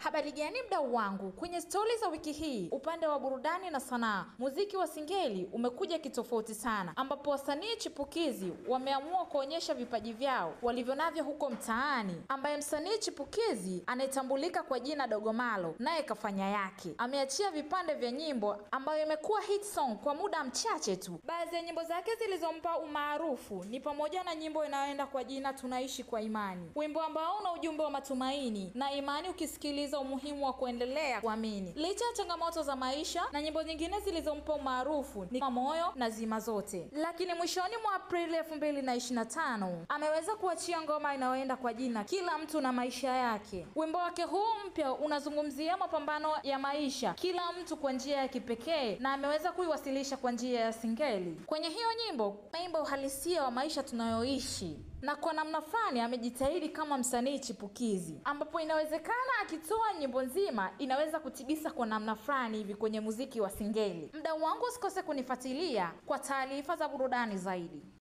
Habari gani mdau wangu? Kwenye stori za wiki hii, upande wa burudani na sanaa, muziki wa singeli umekuja kitofauti sana, ambapo wasanii chipukizi wameamua kuonyesha vipaji vyao walivyonavyo huko mtaani, ambaye msanii chipukizi anayetambulika kwa jina Dogomalo naye kafanya yake. Ameachia vipande vya nyimbo ambayo imekuwa hit song kwa muda mchache tu. Baadhi ya nyimbo zake zilizompa umaarufu ni pamoja na nyimbo inayoenda kwa jina Tunaishi kwa Imani, wimbo ambao una ujumbe wa matumaini na imani, ukisikiliza umuhimu wa kuendelea kuamini licha ya changamoto za maisha, na nyimbo nyingine zilizompa umaarufu ni Moyo na Zima Zote. Lakini mwishoni mwa Aprili 2025 ameweza kuachia ngoma inayoenda kwa jina Kila Mtu na Maisha Yake. Wimbo wake huu mpya unazungumzia mapambano ya maisha, kila mtu kwa njia ya kipekee, na ameweza kuiwasilisha kwa njia ya singeli. Kwenye hiyo nyimbo naimba uhalisia wa maisha tunayoishi, na kwa namna fulani amejitahidi kama msanii chipukizi, ambapo inawezekana akitoa nyimbo nzima inaweza kutigisa kwa namna fulani hivi kwenye muziki wa singeli. Mdau wangu, usikose kunifuatilia kwa taarifa za burudani zaidi.